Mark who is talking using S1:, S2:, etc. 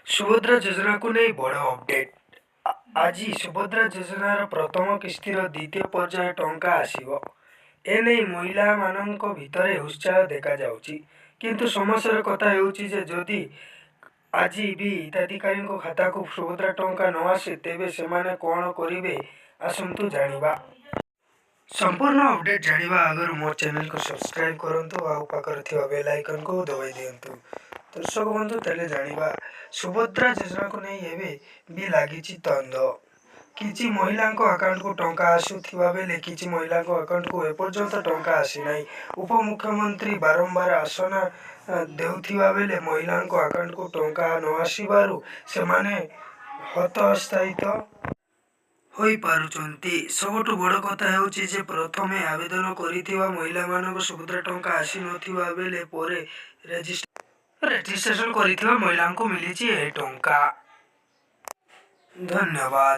S1: ସୁଭଦ୍ରା ଯୋଜନାକୁ ନେଇ ବଡ଼ ଅପଡେଟ୍। ଆଜି ସୁଭଦ୍ରା ଯୋଜନାର ପ୍ରଥମ କିସ୍ତିର ଦ୍ୱିତୀୟ ପର୍ଯ୍ୟାୟ ଟଙ୍କା ଆସିବ। ଏନେଇ ମହିଳାମାନଙ୍କ ଭିତରେ ଉତ୍ସାହ ଦେଖାଯାଉଛି। କିନ୍ତୁ ସମସ୍ୟାର କଥା ହେଉଛି ଯେ, ଯଦି ଆଜି ବି ହିତାଧିକାରୀଙ୍କ ଖାତାକୁ ସୁଭଦ୍ରା ଟଙ୍କା ନ ଆସେ, ତେବେ ସେମାନେ କ'ଣ କରିବେ, ଆସନ୍ତୁ ଜାଣିବା। ସମ୍ପୂର୍ଣ୍ଣ ଅପଡେଟ୍ ଜାଣିବା ଆଗରୁ ମୋ ଚ୍ୟାନେଲକୁ ସବସ୍କ୍ରାଇବ୍ କରନ୍ତୁ ଆଉ ପାଖରେ ଥିବା ବେଲ୍ ଆଇକନ୍କୁ ଦବାଇ ଦିଅନ୍ତୁ। ଦର୍ଶକ ବନ୍ଧୁ, ତାହେଲେ ଜାଣିବା, ସୁଭଦ୍ରା ଯୋଜନାକୁ ନେଇ ଏବେ ବି ଲାଗିଛି ଦ୍ୱନ୍ଦ୍ୱ। କିଛି ମହିଳାଙ୍କ ଆକାଉଣ୍ଟକୁ ଟଙ୍କା ଆସୁଥିବା ବେଳେ କିଛି ମହିଳାଙ୍କ ଆକାଉଣ୍ଟକୁ ଏପର୍ଯ୍ୟନ୍ତ ଟଙ୍କା ଆସିନାହିଁ। ଉପମୁଖ୍ୟମନ୍ତ୍ରୀ ବାରମ୍ବାର ଆଶ୍ୱାସନା ଦେଉଥିବା ବେଳେ ମହିଳାଙ୍କ ଆକାଉଣ୍ଟକୁ ଟଙ୍କା ନ ଆସିବାରୁ ସେମାନେ ହତୋତ୍ସାହିତ ହୋଇପାରୁଛନ୍ତି। ସବୁଠୁ ବଡ଼ କଥା ହେଉଛି ଯେ, ପ୍ରଥମେ ଆବେଦନ କରିଥିବା ମହିଳାମାନଙ୍କୁ ସୁଭଦ୍ରା ଟଙ୍କା ଆସିନଥିବା ବେଳେ ପରେ ରେଜିଷ୍ଟ୍ରେସନ କରିଥିବା ମହିଳାଙ୍କୁ ମିଳିଛି ଏହି ଟଙ୍କା। ଧନ୍ୟବାଦ।